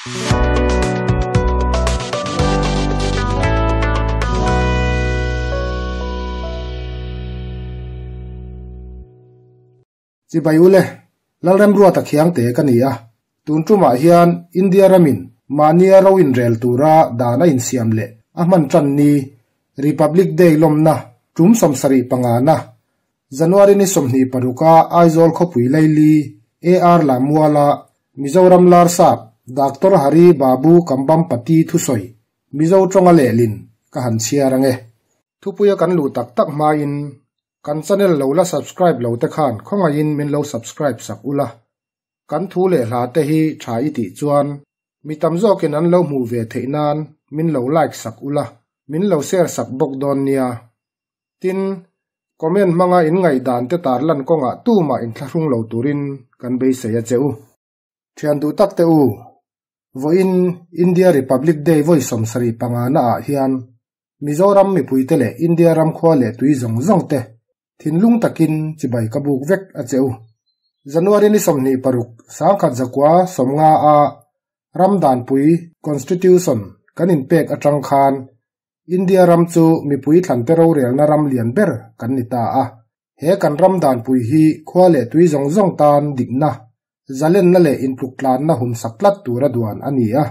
Chibai ule, Lalremruata Khiangte ka ni a, tun tumah hian India ramin mahnia ro inrel tura dan a insiam leh a hman tan ni Republic Day lawmna tum 75na January ni 26a Aizawl khawpui laili AR Lammuala Mizoram Larsap Doctor Hari Babu Kambhampati thusawi Mizo tawnga lehlin ka han chhiar ange. Thupuia kan luh tak tak hmain kan channel lo la subscribe lo te khan khawngaihin min lo subscribe sak ula. Kan thu leh hla te hi tha i tih chuan mi tam zawkin an lo hmuh ve theih nan min lo like sak ula, min lo share sak bawk dawn nia. Tin, comment hmanga in ngaihdan te tarlan kawngah tumah inthlahrung lo turin kan beisei a che u. Thian duh tak te u, vawiin India Republic Day vawi 75 na ah hian Mizoram mipuite leh India ram khua leh tui zawng zawng te thinlung takin chibai ka buk vek a che u. January ni 26 1950 a Ramdanpui Constitution kan inpek atang khan India ram chu mipui thlante rorelna ram lian ber kan ni ta a. He kan Ramdanpui hi khua leh tui zawng zawng tan dikna, zalenna leh intluktlanna hum sak tlat tura duan a ni a.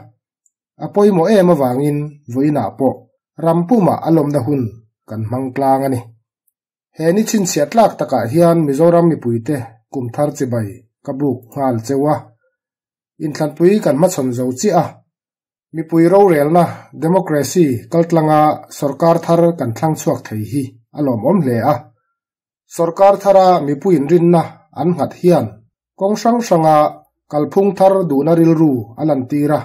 A pawimawh em awangin vawiinah pawh rampuma a lawmna hun kan hmang tlang a ni. He ni chhinchhiah tlak takah hian Mizoram mipuite kum thar chibai ka buk nghal cheu a. Inthlanpui kan hmachhawn zo chiah a. Mipui rorelna democracy kaltlanga sorkar thar kan thlang chhuak thei hi a lawmawm hle a. Sorkar thara mipuiin rinna an nghat hian kawng hrang hranga kalphung thar duhna rilru a lan tir a.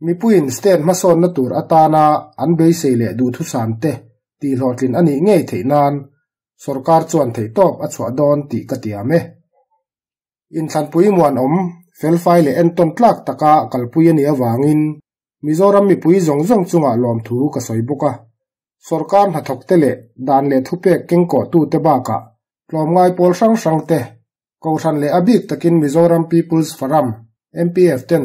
Mipuiin state hmasawnna tur atana an beisei leh duhthusam te tihhlawhtlin a nih ngei theih nan sorkar chuan theihtawp a chhuah dawn tih ka tiam e. Inthlanpui muanawm felfai leh entawn tlak taka kalpui a nih awangin Mizoram mipui zawng zawng chungah lawmthu ka sawi bawk a. Sorkar hnathawk te leh dan leh thupek kengkawh tu te bakah tlawmngai pawl hrang hrang te Kohhran leh a bik takin Mizoram People's Forum, MPF ten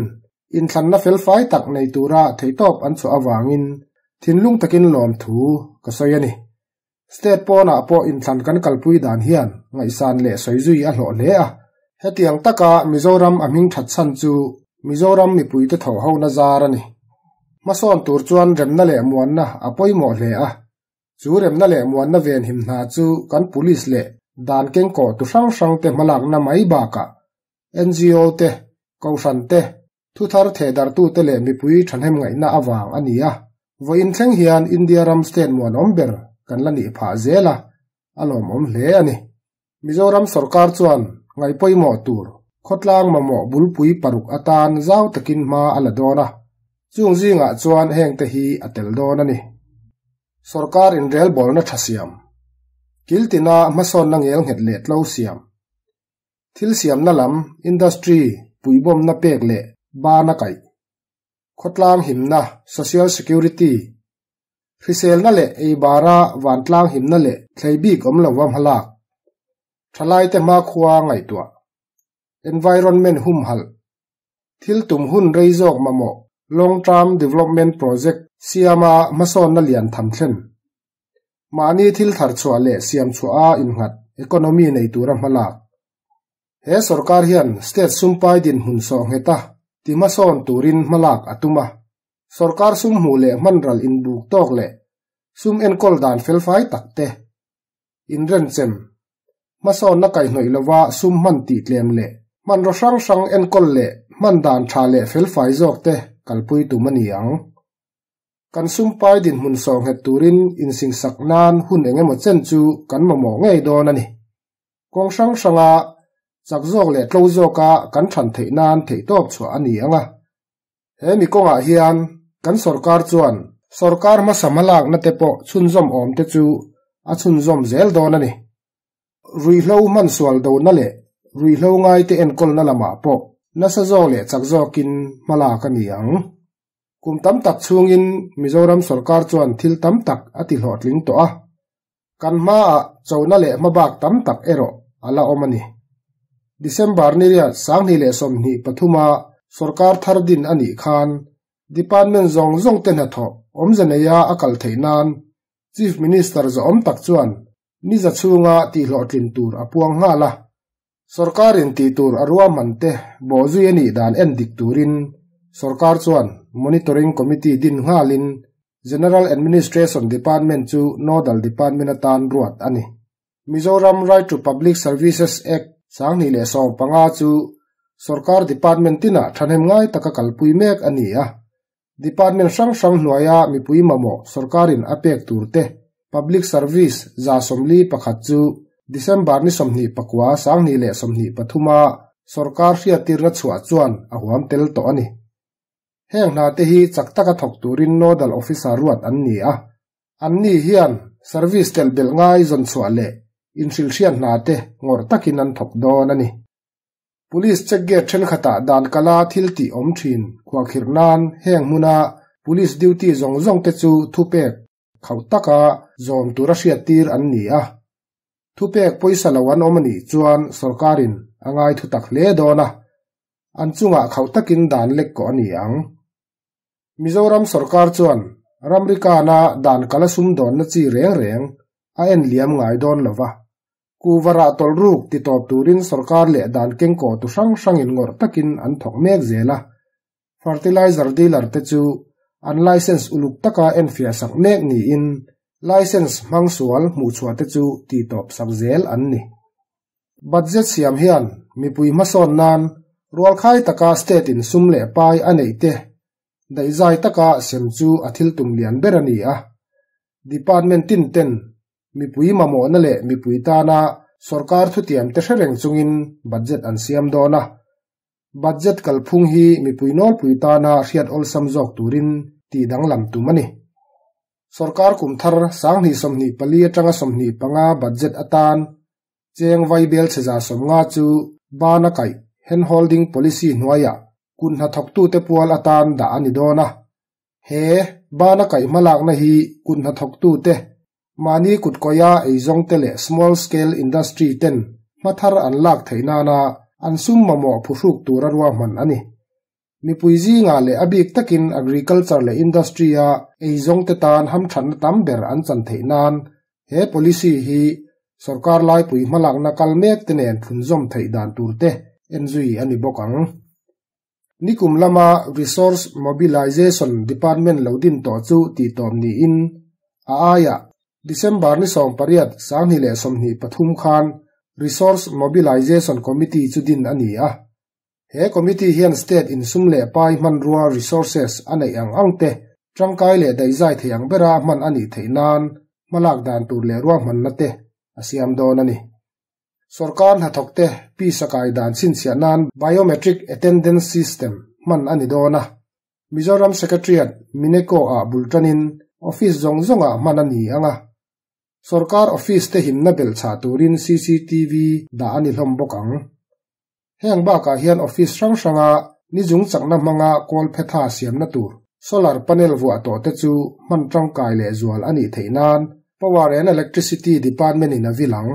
inthlanna felfai tak nei tura theihtawp an chhuah awangin thinlung takin lawmthu ka sawi a ni. State pawnah pawh inthlan kan kalpui dan hian ngaihsan leh sawizui a hlawh hle a. Hetiang taka Mizoram a hming that chhan chu Mizoram mipuite tho ho na zar a ni. Hmasawn tur chuan remna leh muanna a pawimawh hle a. Chu remna leh muanna ven him hna chu kan police leh dan kengkawh tu hrang hrang te hmalakna mai bakah NGO te, Kohhran te, thuthar thehdarh te leh mipui thahnem ngaihna awang a ni a. Vawiin thleng hian India ram state muanawm ber kan la nih phah zel a, a lawmawm hle a ni. Mizoram sorkar chuan ngaihpawimawh tur khawtlang mamawh bulpui paruk atan zau takin hma a la dawn a. Chung zingah chuan heng te hi a tel dawn a ni. Sorkar inrel bawlna tha siam. Kiltina hmasawnna ngel nghet leh tlo siam. Thil siamna lam industry puibawmna pek leh bana kaih. Khawtlang himna social security. Hriselna leh eibara vantlang himna leh thleibik awm lo wa hmalak. Thalai te hma khua ngaihtuah. Environment hum hal. Thil tum hun rei zawk mamawh long term development project siama hmasawnna lian tham thlen. Mahni thil thar chhuah leh siam chhuah a innghat economy nei tura hmalak. He sorkar hian state sumpai din hun saw ngheta ti hmasawn turin hmalak a tum a. Sorkar sum hmuh leh hmanral inbuk tawk leh sum enkawl dan felfai tak te. Inrenchem hmasawnna kaihhnawih lova sum hman tih tlem leh hman ro hrang hrang enkawl leh hman dan tha leh felfai zawk te kalpui tum a ni ang. Kan sumpai din hmun saw nghet turin insingsak nan hun engemaw chen chu kan mamawh ngei dawn a ni. Kawng hrang hranga chak zawk leh tlo zawka kan than theih nan theihtawp chhuah a ni anga. He mi kawngah hian kan sorkar chuan sorkar hmasa hmalakna te pawh chhunzawm awm te chu a chhunzawm zel dawn a ni. Ruihhlo hman sual dona leh ruihhlo ngai te enkawlna lamah pawh nasa zawk leh chak zawkin hmalak a ni ang. Kum tam tak chhungin Mizoram sorkar chuan thil tam tak a ti hlawhtling tawh a. Kan hmaah chona leh hmabak tam tak erawh a la awm a ni. December ni riat 2023 a. Sorkar thar din a nih khan Department zawng zawng te hnathawh awmze neia a kal theih nan Chief Minister zawhawm tak chuan niza chhunga tihhlawhtlin tur a puang nghal a. Sorkarin tih tur a ruahman te bawhzui a nih dan en dik turin sorkar chuan Monitoring Committee din nghalin General Administration Department chu Nodal Department atan ruat a ni. Mizoram Right to Public Services Act 2015 chu sorkar department tinah thahnem ngai taka kalpui mek a ni a. Department hrang hrang hnuaia mipui mamawh sorkarin a pek tur te Public Service 41 chu December ni 29 2023 a sorkar hriattirna chhuah chuan a huam tel tawh a ni. Heng hna te hi chak taka thawk turin Nodal Officer ruat an ni a. Anni hian service telh belh ngai zawn chhuah leh inhrilhhriat hna te ngawrh takin an thawk dawn a ni. Police check gate thenkhatah dan kala thil tih awm thin khuahkhirh nan heng hmuna police duty zawng zawng te chu thupek khauh taka zawm tura hriattir an ni a. Thupek pawisa lo an awm a nih chuan sorkarin a ngai thutak hle dawn a, an chungah khauh takin dan lek kawh a ni ang. Mizoram sorkar chuan ramrikana dan kala sumdawnna chi reng reng a en liam ngai dawn lo va. Kuvarah tawlh ruk ti tawp turin sorkar leh dan kengkaw tu hrang hrangin ngawrh takin an thawk mek zel a. Fertilizer dealer te chu an license uluk taka enfiah sak mek niin license hmang sual hmuhchhuah te chu ti tawp sak zel an ni. Budget siam hian mipui hmasawn nan rualkhai taka state in sum leh pai a neih te daihzai taka sem chu a thil tum lian ber a ni a. Department tin ten mipui mamawhna leh mipui tana sorkar thutiam te hre reng chungin budget an siam dawn a. Budget kalphung hi mipui nawlpui tana hriat awlsam zawk turin tih danglam tum a ni. Sorkar kum thar 2024 atanga 25 budget atan cheng vaibel chhe 150 chu bana kaih handholding policy hnuaiah kun hnathawktute pual atan dah a ni dawn a. He bana kaih hmalakna hi kun hnathawktute mahni kutkawia eizawngte leh small scale industry ten hmathar an lak theih nana an sum mamawh phuhruk tura ruahman a ni. Mipui zingah leh a bik takin agriculture leh industry a eizawngte tan hamthatna tam ber an chan theih nan he policy hi sorkar laipui hmalakna kal mek te nen thlunzawm theih dan turte enzui a ni bawk ang. Nikum lama Resource Mobilization Department lo din tawh chu tih tawp niin a aiah December ni 18 2023 khan Resource Mobilization Committee chu din a ni a. He committee hian state in sum leh pai hmanrua resources a neih ang ang te tangkai leh daihzai thei ang bera hman a nih theih nan hmalak dan tur leh ruahmanna te a siam dawn a ni. Sorkar hnathawkte pisa kai dan chhinchhiah nan biometric attendance system hman a ni dawn a. Mizoram Secretariat Mineko ah bultanin office zawng zawngah hman a ni anga. Sorkar office te himna belhchhah turin CCTV dah a ni hlawm bawk ang. Heng bakah hian office hrang hranga ni zung chakna hmanga kawl phetha siamna tur solar panel vuah tawh te chu hman tangkai leh zual a nih theih nan Power and Electricity Department in a vilang.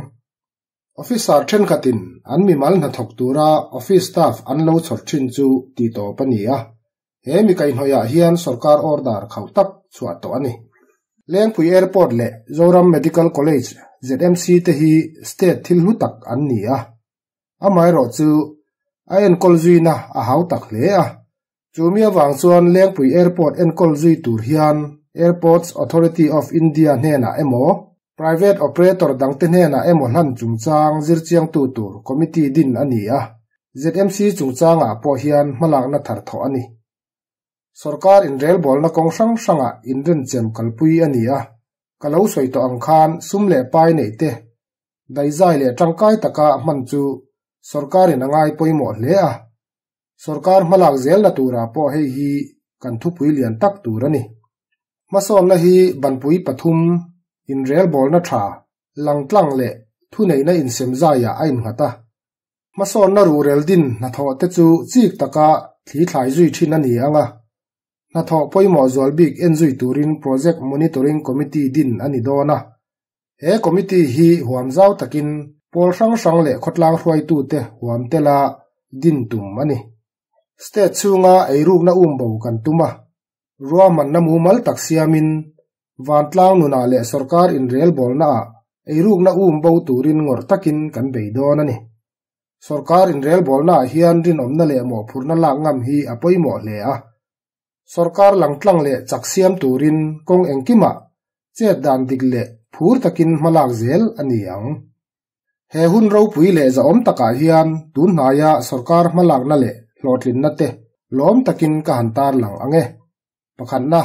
Officer thenkhatin an mimal hnathawk tura office staff an lo chhawr thin chu ti tawp a ni a. He mi kaihhnawihah hian sorkar order khauh tak chhuah tawh a ni. Lengpui Airport leh Zoram Medical College ZMC te hi state thil hlu tak an ni a. Amaherawh chu a enkawl zuina a hau tak hle a. Chu mi awang chuan Lengpui Airport enkawl zui tur hian Airports Authority of India hnenah emaw private operator dangte hnenah emaw hlan chungchang zirchiangtu tur committee din a ni a. ZMC chungchangah pawh hian hmalakna thar thawh a ni. Sorkar inrelbawlna kawng hrang hrangah inrenchem kalpui a ni a. Ka lo sawi tawh ang khan sum leh pai neih te daihzai leh tangkai taka hman chu sorkarin a ngai pawimawh hle a. Sorkar hmalak zelna turah pawh hei hi kan thupui lian tak tur a ni. Hmasawnna hi banpui pathum inrelbawlna tha langtlang leh thuneihna insemzaiah a innghat a. Hmasawnna ruhrel din hnathawh te chu chik taka thli thlai zui thin a ni anga. Hnathawh pawimawh zual bik enzui turin Project Monitoring Committee din a ni dawn a. He committee hi huam zau takin pawl hrang hrang leh khawtlang hruaitute huam tela din tum a ni. State chhunga eirukna umbo kan tum a, ruahmanna mumal tak siamin vantlang nunah leh sorkar inrelbawlnaah eirukna umbo turin ngawrh takin kan bei dawn a ni. Sorkar inrelbawlnaah hian rinawmna leh mawhphurhna lak ngam hi a pawimawh hle a. Sorkar langtlang leh chak siam turin kawng engkimah chet dan dik leh phur takin hmalak zel a ni ang. He hun ropui leh zahawm takah hian tun hnaia sorkar hmalakna leh hlawhtlinna te lawm takin ka han tarlang ang e. Pakhatna,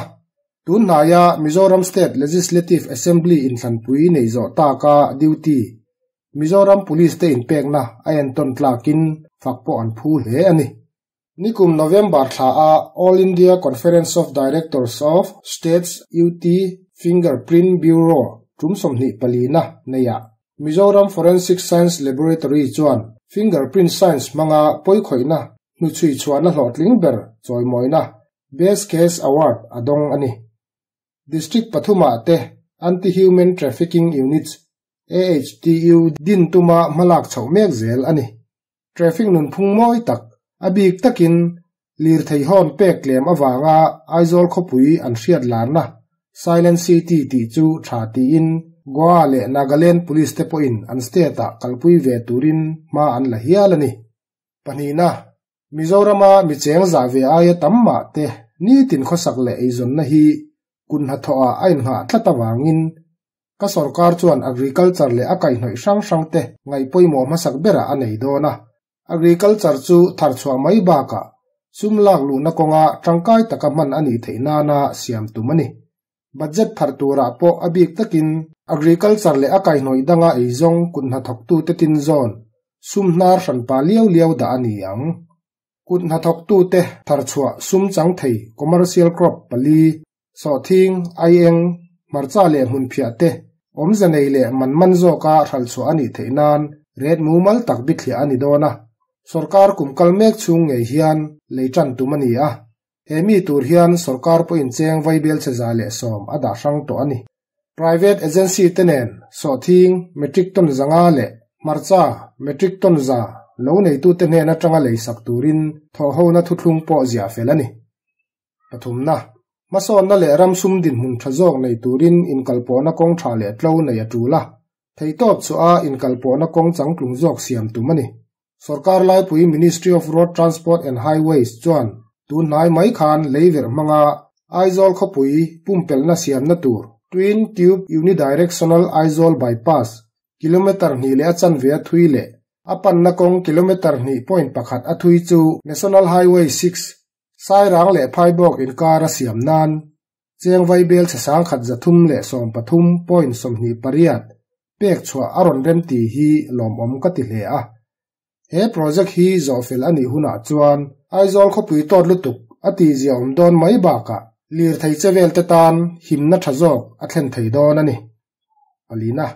tun hnaia Mizoram State Legislative Assembly inthlanpui nei zawh taka duty Mizoram Police te inpekna a entawn tlakin fak pawh an phu hle a ni. Nikum November thla a All India Conference of Directors of States UT Fingerprint Bureau tum 24 na neiah Mizoram Forensic Science Laboratory chuan Fingerprint Science hmanga pawikhawihnna hnuchhui chhuahna hlawhtling ber chawimawina Best Case Award a dawng a ni. District pathumah te Anti-Human Trafficking Units AHTU din tuma hmalak chhoh mek zel a ni. Traffic nunphung mawi tak, a bik takin lirthei hawn pek tlem awanga Aizawl khawpui an hriat larna Silent City tih chu tha tiin Goa leh Nagaland Police te pawhin an state ah kalpui ve turin hma an la hial a ni. Pahnihna, Mizorama mi cheng zah ve aia tam mah te nitin khawsak leh eizawnna hi kun hnathawhah a inngah tlat awangin ka sorkar chuan agriculture leh a kaihhnawih hrang hrang te ngaih pawimawh hmasak berah a nei dawn a. Agriculture chu tharchhuah mai bakah sum lak luhna kawnga tangkai taka hman a nih theih nana siam tum a ni. Budget phar turah pawh a bik takin agriculture leh a kaihhnawih danga eizawng kut hnathawktu te tin zawn sum hnar hranpa liau liau dah a ni ang. Kut hnathawktu te tharchhuah sum chang thei commercial crop pali, sawhthing, aieng, hmarcha leh hmunphiah te awmze nei leh man man zawka hralhchhuah a nih theih nan ret mumal tak bithliah a ni dawn a. Sorkar kum kal mek chhung ngei hian lei tan tum a ni a. He mi tur hian sorkar pawhin cheng vaibel che 110 a dah hrang tawh a ni. Private agency te nen sawhthing metric ton 500 leh hmarcha metric ton 100 lo neitu te hnen atanga lei sak turin thawhhona thuthlung pawh ziah fel a ni. Pathumna, hmasawnna leh ram sum dinhmun tha zawk nei turin inkalpawhna kawng tha leh tlo nei a tul a. Theitawp chu a inkalpawhna kawng changtlung zawk siam tum a ni. Sorkar laipui Ministry of Road Transport and Highways chuan tun hnai mai khan leiverh hmanga Aizawl khawpui pumpelhna siamna tur Twin Tube Unidirectional Aizawl Bypass kilometer hnih leh a chanve a thui leh a panna kawng kilometer 2.1 a thui chu National Highway 6 Sairang leh Phaibawk inkar a siam nan cheng vaibel che 1,313.28 pek chhuah a rawn rem ti hi lawmawm ka ti hle a. He project hi zawhfel a nih hunah chuan Aizawl khawpui tawt lutuk a ti zia awm dawn mai bakah lirthei chevel te tan himna tha zawk a thlen thei dawn a ni. Palina,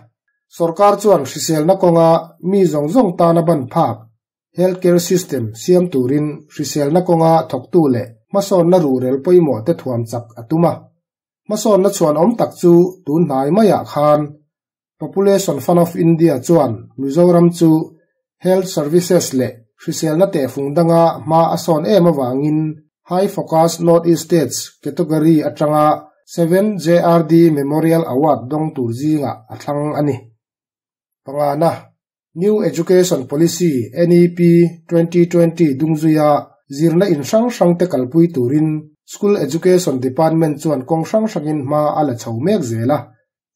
sorkar chuan hriselna kawnga mi zawng zawng tana ban phak healthcare system siam turin hriselna kawnga thawktu leh hmasawnna ruhrel pawimawh te thuam chak a tum a. Hmasawnna chuan awm tak chu tun hnai maiah khan Population Fund of India chuan Mizoram chu Health Services leh hriselna tehfung danga hma a sawn em awangin High Focus North East States category atanga 7 JRD Memorial Award dawng tur zinga a thlang a ni. Pangana, New Education Policy NEP 2020 dungzuia zirna in hrang hrang te kalpui turin School Education Department chuan kawng hrang hrangin hma a la chho mek zel a.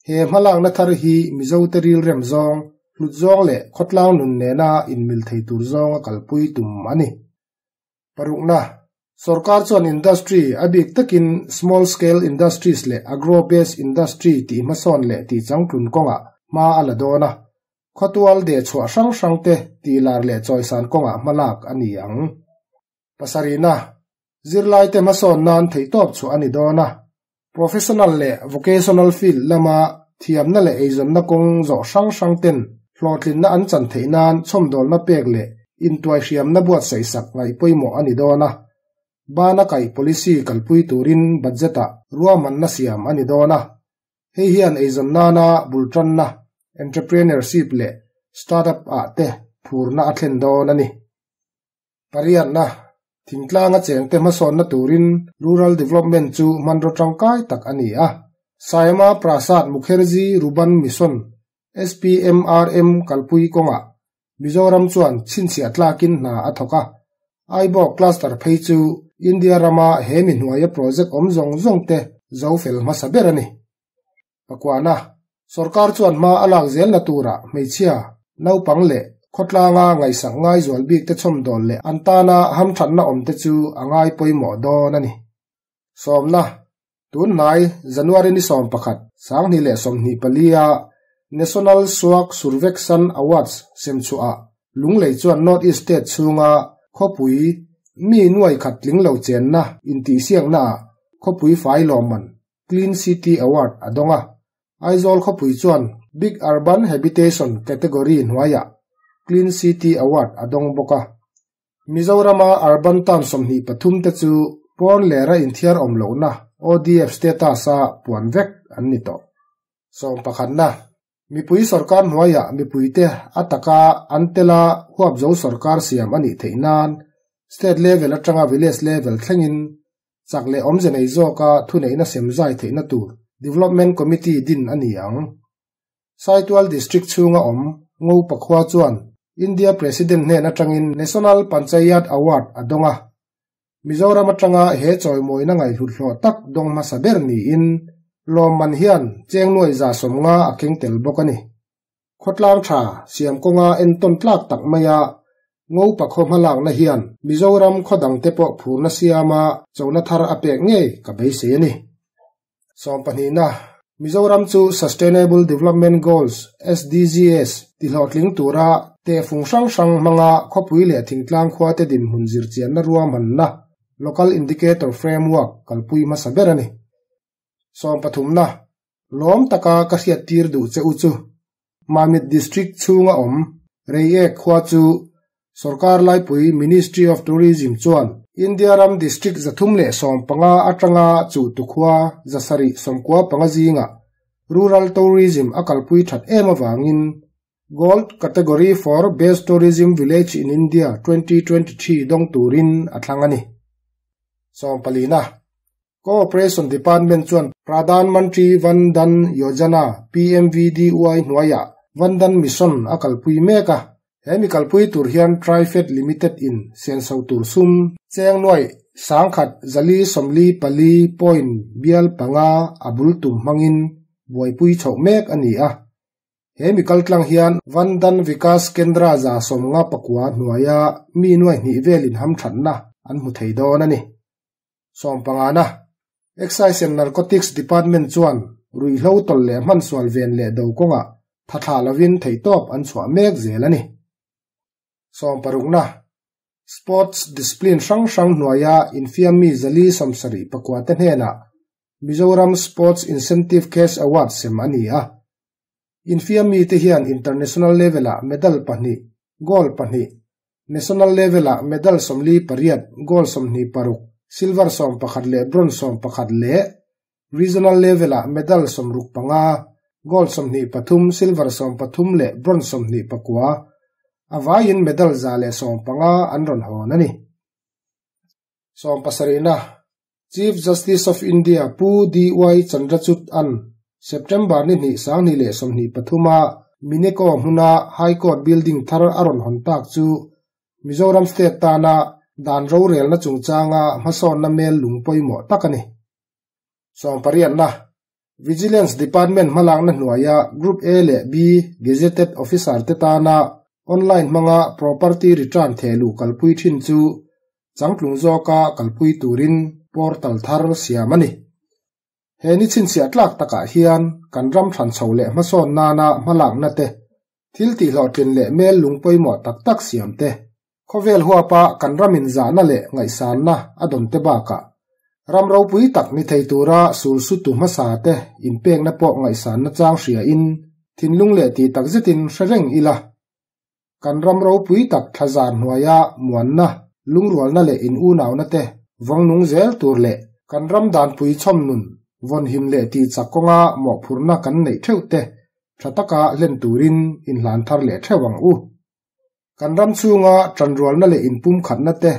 He hmalakna thar hi Mizo te ril rem zawng, hlut zawng leh khawtlang nun nena inmil thei tur zawng a kalpui tum a ni. Parukna, sorkar chuan industry a bik takin small scale industries leh agro based industry tih hmasawn leh tih changtlun kawngah hma a la dawn a. Khawtual de chhuah hrang hrang te tih lar leh chawisan kawngah hmalak a ni ang. Pasarihna, zirlai te hmasawn nan theihtawp chhuah a ni dawn a. Professional leh vocational field lama thiamna leh eizawnna kawng zawh hrang hrang ten hlawhtlinna an chan theih nan chhawmdawlna pek leh intuai hriamna buatsaih sak ngaih pawimawh a ni dawn a. Bana kaih policy kalpui turin budget ah ruahmanna siam a ni dawn a. Hei hian eizawn nana bultanna entrepreneurship leh startup ah te phurna a thlen dawn a ni. Pariatna, Thingtlanga chengte hmasawnna turin Rural Development chu hmanraw tangkai tak a ni a. Syama Prasad Mukherjee Ruban Mission, SPMRM, kalpui kawngah Mizoram chuan chhinchhiah tlakin hna a thawk a. Aibawk Cluster phei chu India rama he mi hnuaia project awm zawng zawng te zo fel hmasa ber a ni. Pakuana, Sorkar chuan hma a lak zelna turah hmeichhia, naupang leh khawtlanga ngaihsak ngai zual bikte chhawmdawl leh an tana hamthatna awmte chu a ngai pawimawh dawn a ni. Sawmna, Tun hnai January ni 11, 2024 a National Swachh Survekshan Awards semchhuah Lunglei chuan North East State chhunga khawpui mi nuai khat tling lo chenna intihsiaknaah khawpui fai lawmman Clean City Award a dawng a. Aizawl khawpui chuan Big Urban Habitation category hnuaiah Clean City Award a dawng bawk a. Mizorama Urban Town 23 te chu pawn lera inthiar awm lohna ODF status-a puan vek an ni tawh. Sawmpakhatna, Mipui sorkar hnuaiah mipuite a taka an tela huapzo sorkar siam a nih theih nan State level atanga Village level thlengin chak leh awmze nei zawka thuneihna sem zai theihna tur Development Committee din a ni ang. Saitual District chhunga awm Ngopa khua chuan India President hnen atangin National Panchayat Award a dawng a. Mizoram atanga he chawimawina ngaihhlut hlawh tak dawng hmasa ber niin lawmman hian cheng nuai 150 a keng tel bawk a ni. Khawtlang tha siam kawnga entawn tlak tak maia Ngopa khaw hmalakna hian Mizoram khaw dangte pawh phurna siama chona thar a pek ngei ka beisei a ni. Sawmpahnihna, Mizoram chu Sustainable Development Goals, SDGs, tihlawhtling tura tehfung hrang hrang hmanga khawpui leh thingtlang khuate dinhmun zirchianna ruahmanna, Local Indicator Framework, kalpui hmasa ber a ni. Sawmpathumna, Lawm taka ka hriattir duh che u chu Mamit District chhunga awm Reiek khua chu Sorkar laipui Ministry of Tourism chuan India ram District 315 atanga chuhtu khua 795 zingah Rural Tourism a kalpui that em avangin Gold Category for Best Tourism Village in India 2023 dawng turin a thlang a ni. Sawmpalina. Cooperation Department chuan Pradhan Mantri Van Dhan Yojana, PMVDY, hnuaiah Van Dhan Mission a kalpui mek a. He mi kalpui tur hian Trifed Limited in senso tur sum cheng nuai sangkhat 444 point bial panga a bul tum hmangin buaipui chhoh mek a ni a. He mi kaltlang hian Van Dhan Vikas Kendra 59 hnuaia mi nuai hnih velin hamthatna an hmu thei dawn a ni. Sawmpangana, Excise and Narcotics Department chuan ruihhlo tawlh leh hmansual ven leh do kawngah thathlah lovin theihtawp an chhuah mek zel a ni. Sawmparukna, Sports discipline hrang hrang hnuaia infiammi 474 te hnenah Mizoram Sports Incentive Cash Award sem a ni a. Infiammi te hian international level-ah medal pahnih, gold pahnih, national level-ah medal 48, gold 26, silver 11 leh bronze 11 leh regional level-ah medal 65, gold 23, silver 13 leh bronze 29, a vaiin medal 115 an rawn hawn a ni. Sawmpasarihna, Chief Justice of India Pu DY Chandrachud an September ni hnih 2023 a Mineko hmuna High Court building thar a rawn hawn tak chu Mizoram State tana dan rorelna chungchanga hmasawnna mel lung pawimawh tak a ni. Sawmpariatna, Vigilance Department hmalakna hnuaia Group A leh B Gazetted Officer te tana online hmanga property return thehluh kalpui thin chu changtlung zawka kalpui turin portal thar siam a ni. He ni chhinchhiah tlak takah hian kan ram thlan chho leh hmasawn nana hmalakna te, thil tihhlawhtlin leh mel lung pawimawh tak tak siam te, khawvel huapa kan ramin zahna leh ngaihsanna a dawn te bakah ram ropui tak ni thei tura sulsutu hmasa te inpekna pawh ngaihsanna chang hriain thinlung leh ti tak zetin hre reng ila. Kan ram ropui tak thlazar hnuaia muanna, lungrualna leh in unauna te vawng nung zel tur leh kan ram danpui chhawm nun vawnhim leh ti chak kawnga mawhphurna kan neih theuh te tha taka hlen turin inhlan thar leh theuh ang u. Kan ram chhunga tanrualna leh inpum khatna te,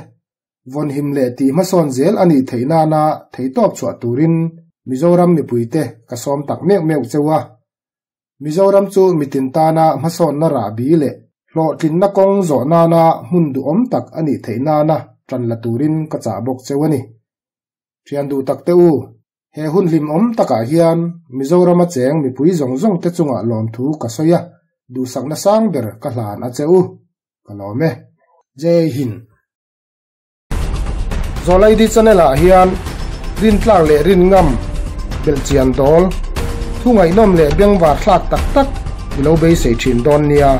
vawnhim leh tih hmasawn zel a nih theih nana theihtawp chhuah turin Mizoram mipuite ka sawm tak meuh meuh cheu a. Mizoram chu mitin tana hmasawnna rahbi leh hlawhtlinna kawng zawh nana hmun duhawm tak a nih theih nana ṭan la turin ka chah bawk cheu a ni. Thian duh tak te u, he hun hlimawm takah hian Mizorama cheng mipui zawng zawng te chungah lawmthu ka sawi a, duhsakna sang ber ka hlan a che u. Ka lawm e. Jai Hind. Zawlaidi channel ah hian rintlak leh rinngam belhchian dawl, thu ngaihnawm leh bengvar thlak tak tak i lo beisei thin dawn nia.